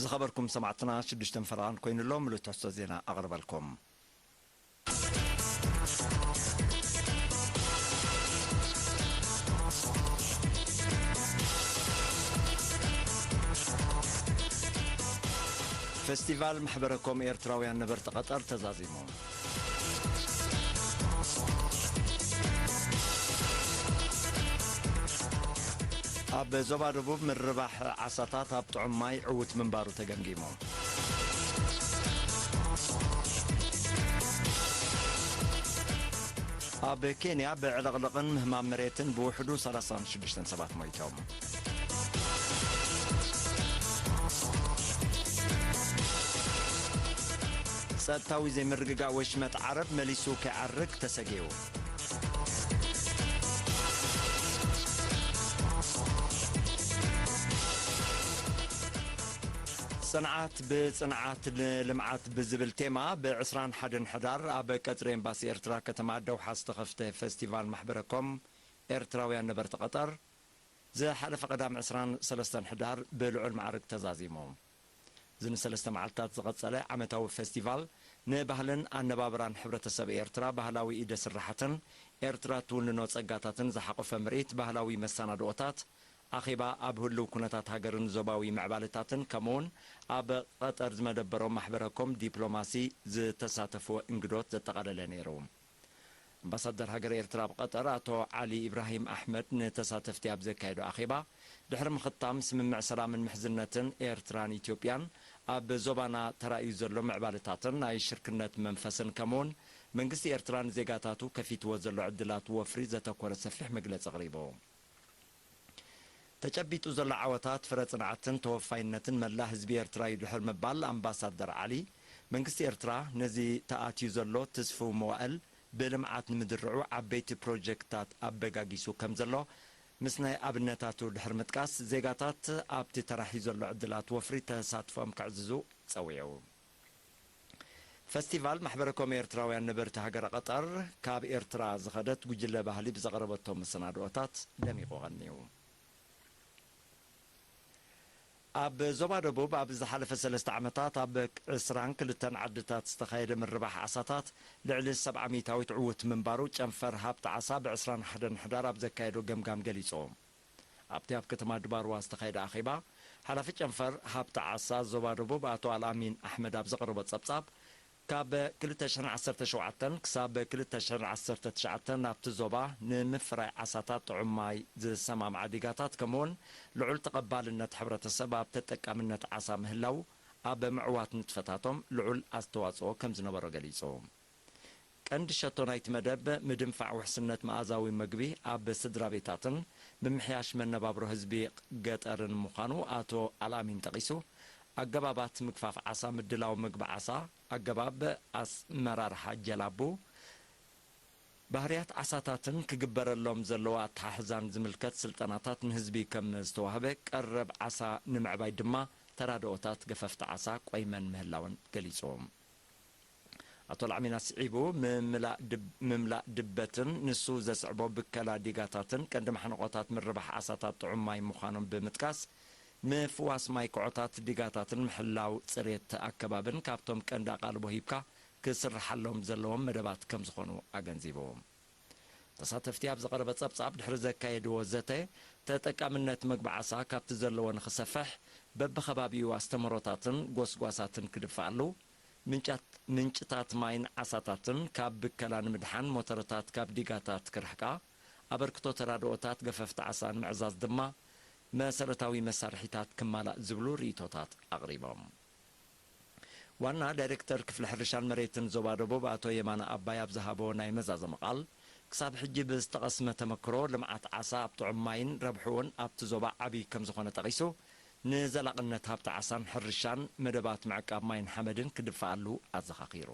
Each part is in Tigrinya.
ዝኸበርኩም ሰማዕትና ሽዱሽተን ፈረቓን ኮይኑ ኣሎ። ምሉእ ትሕዝቶ ዜና ኣቕርበልኩም። ፈስቲቫል ማሕበረ ኮም ኤርትራውያን ነበርቲ ቀጠር ተዛዚሙ። ኣብ ዞባ ደቡብ ምርባሕ ዓሳታት ኣብ ጥዑም ማይ ዕዉት ምንባሩ ተገምጊሙ። ኣብ ኬንያ ብዕልቕልቕን ምህማም መሬትን ብውሕዱ ሰላሳን ሽዱሽተን ሰባት ሞይቶም። ጸጥታዊ ዘይምርግጋእ ወሽመጥ ዓረብ መሊሱ ከይዓርግ ተሰጊኡ። ጽንዓት ብጽንዓት ንልምዓት ብዝብል ቴማ ብ ዕስራን ሓደን ሕዳር ኣብ ቀጽሪ ኤምባሲ ኤርትራ ከተማ ደውሓ ዝተኸፍተ ፈስቲቫል ማሕበረ ኮም ኤርትራውያን ነበርቲ ቀጠር ዝሓለፈ ቀዳም ዕስራን ሰለስተን ሕዳር ብልዑል ማዕርግ ተዛዚሙ። እዚ ንሰለስተ መዓልታት ዝቐጸለ ዓመታዊ ፈስቲቫል ንባህልን ኣነባብራን ሕብረተሰብ ኤርትራ፣ ባህላዊ ኢደ ስራሓትን ኤርትራ ትውንኖ ጸጋታትን ዝሓቖፈ ምርኢት፣ ባህላዊ መሰናድኦታት፣ ኣኼባ ኣብ ህሉው ኩነታት ሃገርን ዞባዊ ምዕባለታትን፣ ከምኡውን ኣብ ቀጠር ዝመደበሮም ማሕበረ ኮም ዲፕሎማሲ ዝተሳተፍዎ እንግዶት ዘጠቓለለ ነይሩ። ኣምባሳደር ሃገረ ኤርትራ ኣብ ቀጠር ኣቶ ዓሊ ኢብራሂም ኣሕመድ ንተሳተፍቲ ኣብ ዘካየዶ ኣኼባ፣ ድሕሪ ምኽታም ስምምዕ ሰላምን ምሕዝነትን ኤርትራን ኢትዮጵያን፣ ኣብ ዞባና ተራእዩ ዘሎ ምዕባለታትን ናይ ሽርክነት መንፈስን፣ ከምኡውን መንግስቲ ኤርትራ ንዜጋታቱ ከፊትዎ ዘሎ ዕድላት ወፍሪ ዘተኮረ ሰፊሕ መግለጺ ኣቕሪቡ። ተጨቢጡ ዘሎ ዓወታት ፍረ ጽንዓትን ተወፋይነትን መላእ ህዝቢ ኤርትራ እዩ ድሕሪ ምባል ኣምባሳደር ዓሊ፣ መንግስቲ ኤርትራ ነዚ ተኣትዩ ዘሎ ትስፉው መዋእል ብልምዓት ንምድርዑ ዓበይቲ ፕሮጀክትታት ኣበጋጊሱ ከም ዘሎ፣ ምስ ናይ ኣብነታቱ ድሕሪ ምጥቃስ፣ ዜጋታት ኣብቲ ተራሒ ዘሎ ዕድላት ወፍሪ ተሳትፎም ከዕዝዙ ጸዊዑ። ፈስቲቫል ማሕበረ ኮም ኤርትራውያን ነበርቲ ሃገረ ቀጠር፣ ካብ ኤርትራ ዝኸደት ጉጅለ ባህሊ ብዘቕረበቶ መሰናድኦታት ደሚቑ ቐንዩ። ኣብ ዞባ ደቡብ ኣብ ዝሓለፈ ሰለስተ ዓመታት ኣብ ዕስራን ክልተን ዓድታት ዝተኻየደ ምርባሕ ዓሳታት ልዕሊ ሰብዓ ሚእታዊት ዕዉት ምንባሩ ጨንፈር ሃብቲ ዓሳ ብ ዕስራን ሓደን ሕዳር ኣብ ዘካየዶ ገምጋም ገሊጹ። ኣብቲ ኣብ ከተማ ድባርዋ ዝተኻየደ ኣኼባ፣ ሓላፊ ጨንፈር ሃብቲ ዓሳ ዞባ ደቡብ ኣቶ ኣልኣሚን ኣሕመድ ኣብ ዘቕረቦ ጸብጻብ፣ ካብ ክልተ ሽሕን ዓሰርተ ሸውዓተን ክሳብ ክልተ ሽሕን ዓሰርተ ትሽዓተን ኣብቲ ዞባ ንምፍራይ ዓሳታት ጥዑም ማይ ዝሰማምዓ ዲጋታት፣ ከምኡውን ልዑል ተቐባልነት ሕብረተሰብ ኣብ ተጠቃምነት ዓሳ ምህላው፣ ኣብ ምዕዋት ንጥፈታቶም ልዑል ኣስተዋጽኦ ከም ዝነበሮ ገሊጹ። ቀንዲ ሸቶ ናይቲ መደብ፣ ምድንፋዕ ውሕስነት መኣዛዊ መግቢ ኣብ ስድራ ቤታትን ምምሕያሽ መነባብሮ ህዝቢ ገጠርን ምዃኑ ኣቶ ኣልኣሚን ጠቒሱ፣ ኣገባባት ምግፋፍ ዓሳ፣ ምድላው ምግቢ ዓሳ፣ ኣገባብ ኣመራርሓ ጀላቡ፣ ባህርያት ዓሳታትን ክግበረሎም ዘለዎ ኣተሓሕዛን ዝምልከት ስልጠናታት ንህዝቢ ከም ዝተዋህበ፣ ቀረብ ዓሳ ንምዕባይ ድማ ተራድኦታት ገፈፍቲ ዓሳ ቆይመን ምህላወን ገሊጹ። ኣቶ ላዕሚና ስዒቡ፣ ምምላእ ድብ-፣ ምምላእ ድበትን ንሱ ዘስዕቦ ብከላ ዲጋታትን ቀንዲ ማሕንቖታት ምርባሕ ዓሳታት ጥዑም ማይ ምዃኖም ብምጥቃስ፣ ምፍዋስ ማይ ክዖታት ዲጋታትን ምሕላው ጽሬት ኣከባብን ካብቶም ቀንዲ ኣቓልቦ ሂብካ ክስርሓሎም ዘለዎም መደባት ከም ዝኾኑ ኣገንዚቡ። ተሳተፍቲ ኣብ ዝቐረበ ጸብጻብ ድሕሪ ዘካየድዎ ዘተ፣ ተጠቃምነት መግቢ ዓሳ ካብቲ ዘለዎ ንኽሰፍሕ በብኸባቢኡ ኣስተምህሮታትን ጎስጓሳትን ክድፋኣሉ፣ ምንጫት-፣ ምንጭታት ማይን ዓሳታትን ካብ ብከላ ንምድሓን ሞተረታት ካብ ዲጋታት ክርሕቃ፣ ኣበርክቶ ተራድኦታት ገፈፍቲ ዓሳ ንምዕዛዝ ድማ መሰረታዊ መሳርሒታት ክማላእ ዝብሉ ርእይቶታት ኣቕሪቦም። ዋና ዳይሬክተር ክፍሊ ሕርሻን መሬትን ዞባ ደቡብ ኣቶ የማነ ኣባይ ኣብ ዝሃቦ ናይ መዛዘሚ ቃል፣ ክሳብ ሕጂ ብዝተቐስመ ተመክሮ ልምዓት ዓሳ ኣብ ጥዑም ማይን ረብሕኡን ኣብቲ ዞባ ዓብዪ ከም ዝኾነ ጠቒሱ፣ ንዘላቕነት ሃብቲ ዓሳን ሕርሻን መደባት ምዕቃብ ማይን ሓመድን ክድፋኣሉ ኣዘኻኺሩ።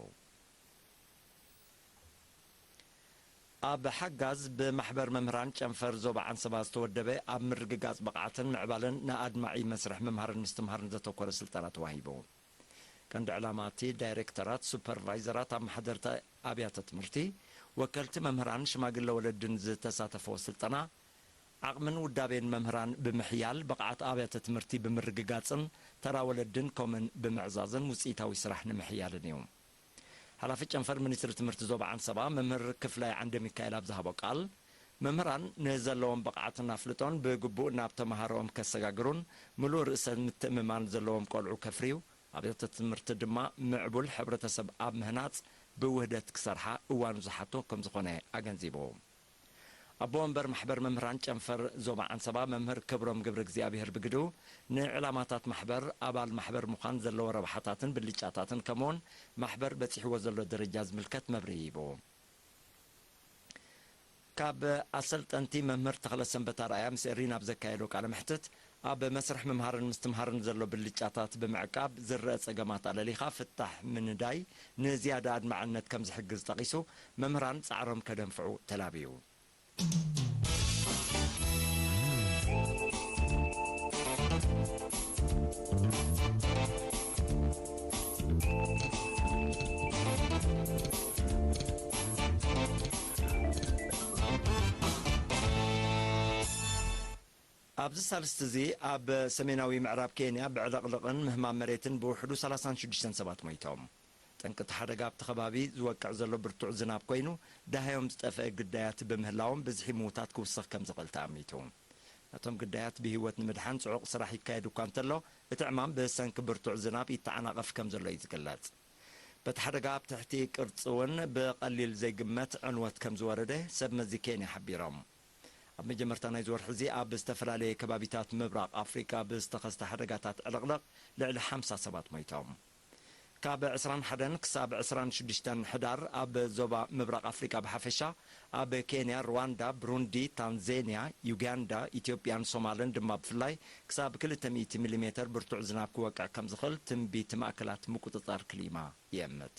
ኣብ ሓጋዝ ብማሕበር መምህራን ጨንፈር ዞባ ዓንሰባ ዝተወደበ ኣብ ምርግጋጽ ብቕዓትን ምዕባለን ንኣድማዒ መስርሕ ምምሃርን ምስትምሃርን ዘተኮረ ስልጠና ተዋሂቡ። ቀንዲ ዕላማ እቲ ዳይሬክተራት፣ ሱፐርቫይዘራት፣ ኣመሓደርቲ ኣብያተ ትምህርቲ፣ ወከልቲ መምህራን፣ ሽማግለ ወለድን ዝተሳተፈዎ ስልጠና ዓቕምን ውዳቤን መምህራን ብምሕያል፣ ብቕዓት ኣብያተ ትምህርቲ ብምርግጋጽን ተራ ወለድን ከምኡን ብምዕዛዝን ውጽኢታዊ ስራሕ ንምሕያልን እዩ። ሓላፊ ጨንፈር ሚኒስትሪ ትምህርቲ ዞባ ዓንሰባ መምህር ክፍላይ ዓንደ ሚካኤል ኣብ ዝሃቦ ቃል፣ መምህራን ንዘለዎም ብቕዓትን ኣፍልጦን ብግቡእ ናብ ተመሃሮኦም ከሰጋግሩን ምሉእ ርእሰ ምትእምማን ዘለዎም ቆልዑ ከፍርዩ፣ ኣብያተ ትምህርቲ ድማ ምዕቡል ሕብረተሰብ ኣብ ምህናጽ ብውህደት ክሰርሓ እዋኑ ዝሓቶ ከም ዝኾነ ኣገንዚቡ። ኣቦ ወንበር ማሕበር መምህራን ጨንፈር ዞባ ዓንሰባ መምህር ክብሮም ገብረ እግዚኣብሔር ብግድኡ፣ ንዕላማታት ማሕበር፣ ኣባል ማሕበር ምዃን ዘለዎ ረብሓታትን ብልጫታትን ከምኡውን ማሕበር በጺሕዎ ዘሎ ደረጃ ዝምልከት መብርሂ ሂቡ። ካብ ኣሰልጠንቲ መምህር ተኽለሰንበት ኣርኣያ ምስ ኤሪና ኣብ ዘካየዶ ቃለ መሕትት፣ ኣብ መስርሕ ምምሃርን ምስትምሃርን ዘሎ ብልጫታት ብምዕቃብ ዝረአ ጸገማት ኣለሊኻ ፍታሕ ምንዳይ ንዝያዳ ኣድማዕነት ከም ዝሕግዝ ጠቒሱ፣ መምህራን ጻዕሮም ከደንፍዑ ተላብዩ። ኣብዚ ሳልስቲ እዚ ኣብ ሰሜናዊ ምዕራብ ኬንያ ብዕልቕልቕን ምህማም መሬትን ብውሕዱ ሰላሳን ሽዱሽተን ሰባት ሞይቶም። ጠንቂ እቲ ሓደጋ ኣብቲ ከባቢ ዝወቅዕ ዘሎ ብርቱዕ ዝናብ ኮይኑ፣ ደሃዮም ዝጠፍአ ግዳያት ብምህላዎም ብዝሒ ምዉታት ክውስኽ ከም ዝኽእል ተኣሚቱ። ነቶም ግዳያት ብህይወት ንምድሓን ጽዑቕ ስራሕ ይካየድ እኳ እንተሎ፣ እቲ ዕማም ብሰንኪ ብርቱዕ ዝናብ ይተዓናቐፍ ከም ዘሎ እዩ ዝግለጽ። በቲ ሓደጋ ኣብ ትሕቲ ቅርጺ እውን ብቐሊል ዘይግመት ዕንወት ከም ዝወረደ ሰብ መዚ ኬንያ ሓቢሮም። ኣብ መጀመርታ ናይዚ ወርሒ እዚ ኣብ ዝተፈላለየ ከባቢታት ምብራቕ ኣፍሪቃ ብዝተኸስተ ሓደጋታት ዕልቕልቕ ልዕሊ ሓምሳ ሰባት ሞይቶም። ካብ ዕስራን ሓደን ክሳብ ዕስራን ሽዱሽተን ሕዳር ኣብ ዞባ ምብራቕ ኣፍሪቃ ብሓፈሻ፣ ኣብ ኬንያ፣ ሩዋንዳ፣ ብሩንዲ፣ ታንዜንያ፣ ዩጋንዳ፣ ኢትዮጵያን ሶማልን ድማ ብፍላይ ክሳብ ክልተ ሚእቲ ሚሊሜተር ብርቱዕ ዝናብ ክወቅዕ ከም ዝኽእል ትንቢት ማእከላት ምቁጽጻር ክሊማ ይእምት።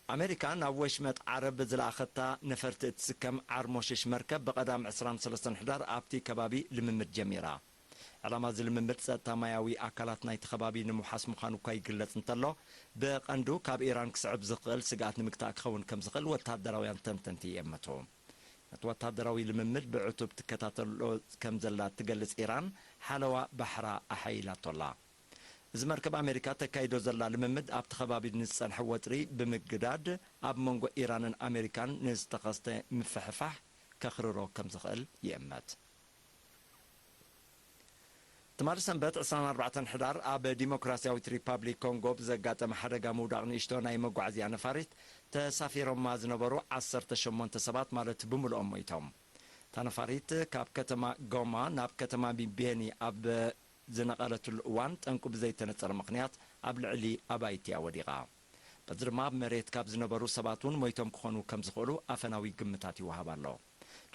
ኣሜሪካ ናብ ወሽመጥ ዓረብ ዝለኣኸታ ነፈርቲ እትስከም ዓርሞሽሽ መርከብ ብቐዳም ዕስራን ሰለስተን ሕዳር ኣብቲ ከባቢ ልምምድ ጀሚራ። ዕላማ እዚ ልምምድ ጸጥታ ማያዊ ኣካላት ናይቲ ከባቢ ንምውሓስ ምዃኑ እኳ ይግለጽ እንተሎ፣ ብቐንዱ ካብ ኢራን ክስዕብ ዝኽእል ስግኣት ንምግታእ ክኸውን ከም ዝኽእል ወተሃደራውያን ተንተንቲ ይእምቱ። ነቲ ወተሃደራዊ ልምምድ ብዕቱብ ትከታተሎ ከም ዘላ እትገልጽ ኢራን፣ ሓለዋ ባሕራ ኣሓይላቶ ኣላ። እዚ መርከብ ኣሜሪካ ተካይዶ ዘላ ልምምድ ኣብቲ ከባቢ ንዝጸንሐ ወጥሪ ብምግዳድ ኣብ መንጎ ኢራንን ኣሜሪካን ንዝተኸስተ ምፍሕፋሕ ከኽርሮ ከም ዝኽእል ይእመት። ትማሊ ሰንበት ዕስራን ኣርባዕተን ሕዳር ኣብ ዲሞክራሲያዊት ሪፓብሊክ ኮንጎ ብዘጋጠመ ሓደጋ ምውዳቕ ንእሽቶ ናይ መጓዓዝያ ነፋሪት ተሳፊሮማ ዝነበሩ ዓሰርተ ሸሞንተ ሰባት ማለት ብምልኦም ሞይቶም። እታ ነፋሪት ካብ ከተማ ጎማ ናብ ከተማ ቤኒ ኣብ ዝነቐለትሉ እዋን ጠንቁ ብዘይተነጸረ ምኽንያት ኣብ ልዕሊ ኣባይቲ እያ ወዲቓ። በዚ ድማ ኣብ መሬት ካብ ዝነበሩ ሰባት እውን ሞይቶም ክኾኑ ከም ዝኽእሉ ኣፈናዊ ግምታት ይወሃብ ኣሎ።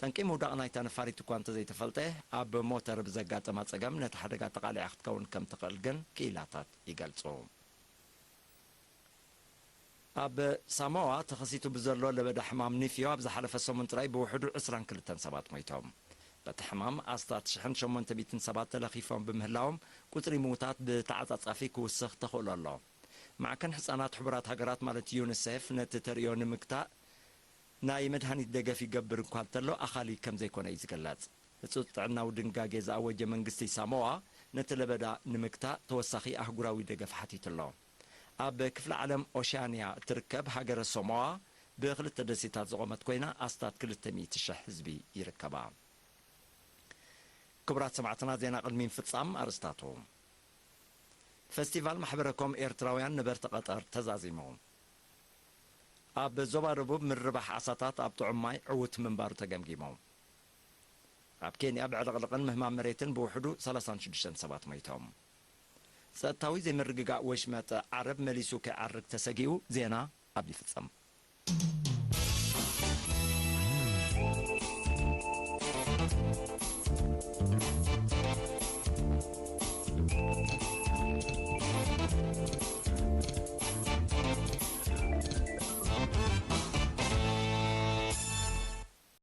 ጠንቂ ምውዳቕ ናይታ ነፋሪት እኳ እንተዘይተፈልጠ፣ ኣብ ሞተር ብዘጋጠማ ጸገም ነቲ ሓደጋ ተቓሊዓ ክትከውን ከም ትኽእል ግን ክኢላታት ይገልጹ። ኣብ ሳሞዋ ተኸሲቱ ብዘሎ ለበዳ ሕማም ኒፍዮ ኣብ ዝሓለፈ ሰሙን ጥራይ ብውሕዱ ዕስራን ክልተን ሰባት ሞይቶም። በቲ ሕማም ኣስታት ሽሕን ሸሞንተ ሚእትን ሰባት ተለኺፎም ብምህላዎም፣ ቁጽሪ ምዉታት ብተዓጻጻፊ ክውስኽ ተኽእሎ ኣሎ። ማዕከን ሕጻናት ሕቡራት ሃገራት ማለት ዩኒሴፍ ነቲ ተርእዮ ንምግታእ ናይ መድሃኒት ደገፍ ይገብር እኳ እንተሎ፣ ኣኻሊ ከም ዘይኮነ እዩ ዝግለጽ። ህጹጽ ጥዕናዊ ድንጋጌ ዝኣወጀ መንግስቲ ሳሞዋ፣ ነቲ ለበዳ ንምግታእ ተወሳኺ ኣህጉራዊ ደገፍ ሓቲቱ ኣሎ። ኣብ ክፍለ ዓለም ኦሽያንያ እትርከብ ሃገረ ሳሞዋ፣ ብኽልተ ደሴታት ዝቖመት ኮይና፣ ኣስታት ክልተ ሚእቲ ሽሕ ህዝቢ ይርከባ። ክቡራት ሰማዕትና፣ ዜና ቅድሚ ምፍጻም ኣርእስታቱ። ፈስቲቫል ማሕበረ ኮም ኤርትራውያን ነበርቲ ቀጠር ተዛዚሙ። ኣብ ዞባ ደቡብ ምርባሕ ዓሳታት ኣብ ጥዑም ማይ ዕዉት ምንባሩ ተገምጊሙ። ኣብ ኬንያ ብዕልቕልቕን ምህማም መሬትን ብውሕዱ ሰላሳን ሽዱሽተን ሰባት ሞይቶም። ጸጥታዊ ዘይምርግጋእ ወሽመጥ ዓረብ መሊሱ ከይዓርግ ተሰጊኡ። ዜና ኣብ ይፍጸም።